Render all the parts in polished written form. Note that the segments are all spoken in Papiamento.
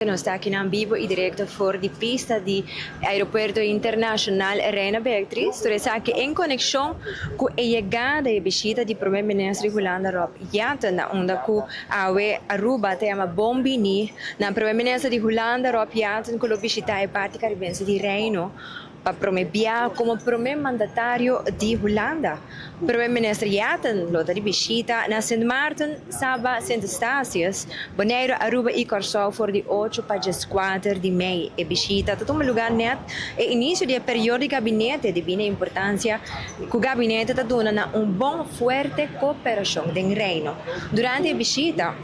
Nos ta akinan bibo y directo for di pista di Aeropuerto Internacional Reina Beatrix. Tur esaki en conexion cu e yegada y e bishita di Prome Minister di Hulanda Rob Jetten na unda cu awe Aruba ta yama bon bini na Prome Minister di Hulanda Rob Jetten cu lo bishita e parti Caribense di Reino Pa prome bia komo prome mandatario di Hulanda, Prome Minister Jetten lo ta di bishita na Sint Maarten, Saba, Sint Eustatius, Boneiru, Aruba i Kòrsou for di ocho pa dieskuater di mei. E bishita ta tuma lugá nèt e inisio di e periodo di gabinete debí na e importansia ku gabinete ta duna na un bon fuerte koperashon den Reino. Durante e bishita,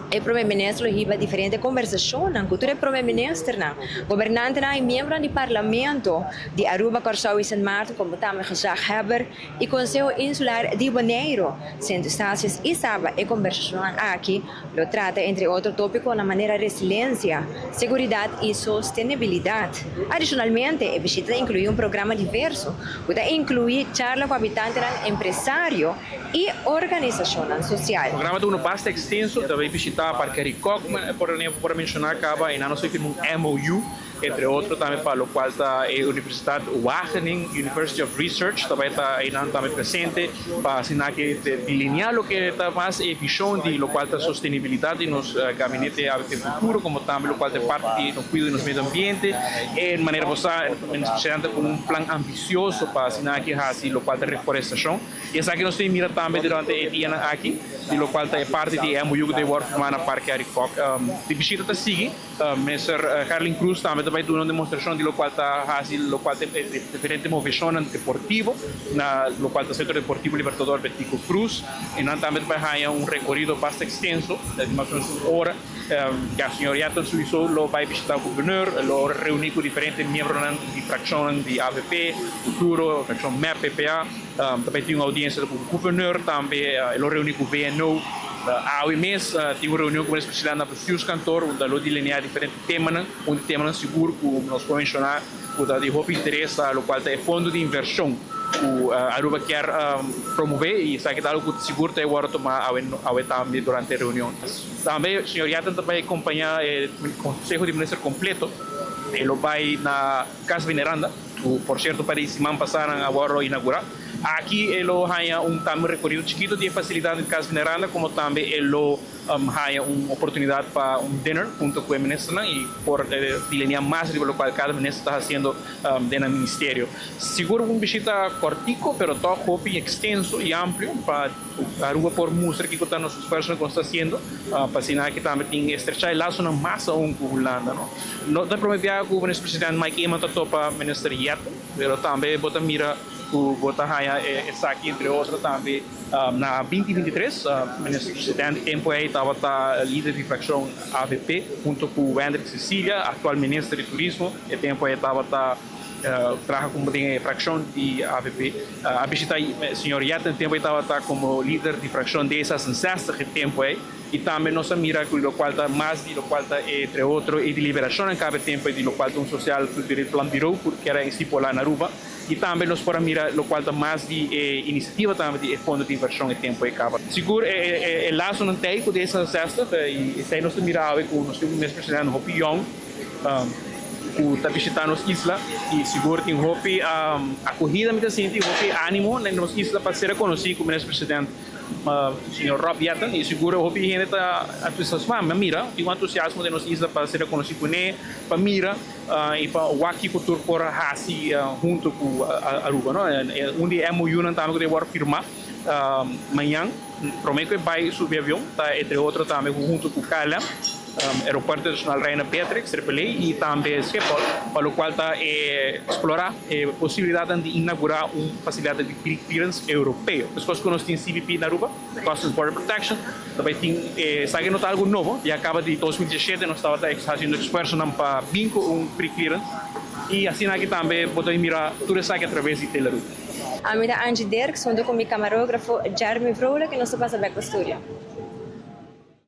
E Prome Minister lo hiba diferente kombersashonnan ku tur e Prome Ministernan, gobernantenan i miembronan di Parlamento di Aruba, Kòrsou i Sint Maarten komo tambe Gezaghebber i Konseho Insular di Boneiru, Sint Eustatius i Saba. E kombersashonnan aki lo trata entre otro tópikonan manera resilensia, seguridat i sostenibilidat. Adishonalmente, e bishita ta inkluí un programa diverso ku ta inkluí charla ku habitantenan, empresario, i organisashonnan sosial. Programa ta unu basta ekstenso, ta bai bishitá Parke Rikòk, por ehempel por a menshoná kaba einan nos a firma un MOU, entre otro tambe pa lokual ta e Universitat Wageningen University of Research ta bai ta einan tambe presente pa asina ke delineá loke ta mas e vishon di lokual ta sostenibilidat di nos gabinete ABP Futuro komo tambe lokual ta e parti di nos kuido di nos medio ambiente. E manera bo sa Minister Presidente ku un plan ambisioso pa asina ke hasi lokual ta reforestashon. I esaki nos tin mira tambe durante e dianan aki, di lokual ta e parti di e MOU ku ta wòrdu firmá na Parke Arikok. Di bishita ta sigui, Minister Gerlin Cruz tambe ta bai duna un demostrashon di lokual ta hasi lokual ta e diferente moveshonnan deportivo na lokual ta Sentro Deportivo Libertador Betico Cruz. I nan tambe ta bai haña un rekorido basta ekstenso di mas o menos un ora. Ya señor Yaton Suizo lo bai bishita gobernur, lo reuní ku diferente miembronan di frakshonnan di avp, Futuro, frakshon mep, PPA. Ta bai tin un audiencia cu gobernur tambe, e lo reuni cu VNO. Awe mes tin un reunion cu minister presidente na bestuurskantoor unda lo delinea diferente temanan. Un di temanan sigur cu nos por menciona cu ta di hopi interes ta locual ta e fondo di inversion cu Aruba kier promove y esaki ta algo cu sigur ta e wordo tuma awe tambe durante e reunion. Tambe señor Yatten ta bai acompaña e conseho di minister completo. E lo bai na Cas Veneranda. Ku por sierto pa di siman pasá nan a wòrdu inaugurá. Aki e lo haña un tambe un rekorido chikitu di e fasilidat di Cas Veneranda komo tambe e lo haña un oportunidat pa un dinner hunto ku e ministernan i por delineá mas riba lokual kada minister ta hasiendo den nan ministerio. Sigur un bishita kòrtiku pero tòg hopi ekstenso i amplio pa Aruba por mustra kiko ta nos esfuersonan ku nos ta hasiendo pa asina aki tambe tin estrechá e lasonan mas aun ku Hulanda. No ta prome biaha ku Minister President Mike Eman ta topa Minister Jetten, pero tambe bo ta mira ku bo ta haña esaki entre otro tambe na 2023. Minister President tempu ei tabata lider di frakshon avp hunto ku Wendrick Cecilia, aktual Minister di Turismo. E tempu ei tabata traha komo den e frakshon di avp. A bishita señor Jetten tempu ei tabata komo lider di frakshon D66 e tempu ei. I tambe nos a mira ku lokual ta mas di lokual ta entre otro e deliberashonnan kabe tempu di lokual ta un sosial kultureel plan bureau ku kera estipulá na Aruba. I tambe nos por a mira lokual ta mas di e inisiativa tambe di e fondo di invershon e tempu ei kaba. Sigur e lasonan ta ei ku D66 i esei nos ta mira awe ku nos tin un mes presidente hopi yòn ku ta bishitá nos isla i sigur tin hopi akohida mi ta sinti hopi animo na nos isla pa ser rekonosí ku minister presidente. Señor Rob Jetten, y sigur hopi hende ta entusiasma, mi a mira tin un entusiasmo den nos isla pa ser reconoci cune, pa mira y pa wak kico tur por haci hunto cu Aruba no. Un di e MOU-nan tambe cu ta worde firma mañan prome cu e bay subi avion ta entre otro tambe hunto cu KLM. Aeropuerto Internacional Reina Beatrix, Triple A, y tambe Schiphol, pa locual ta explora e posibilidadnan di inaugura un facilidad di pre-clearance europeo. Mescos cu nos tin CBP na Aruba, Customs Border Protection, ta bay tin esaki no ta algo nobo, ya caba di 2017 nos tabata haciendo esfuerzonan pa bin cu un pre-clearance y asina aki tambe bo ta mira tur esaki a traves di Telaruba. Ami ta Angie Dirks hunto cu mi camarografo Jeremy Vrolijk y nos ta pasa bek pa studio.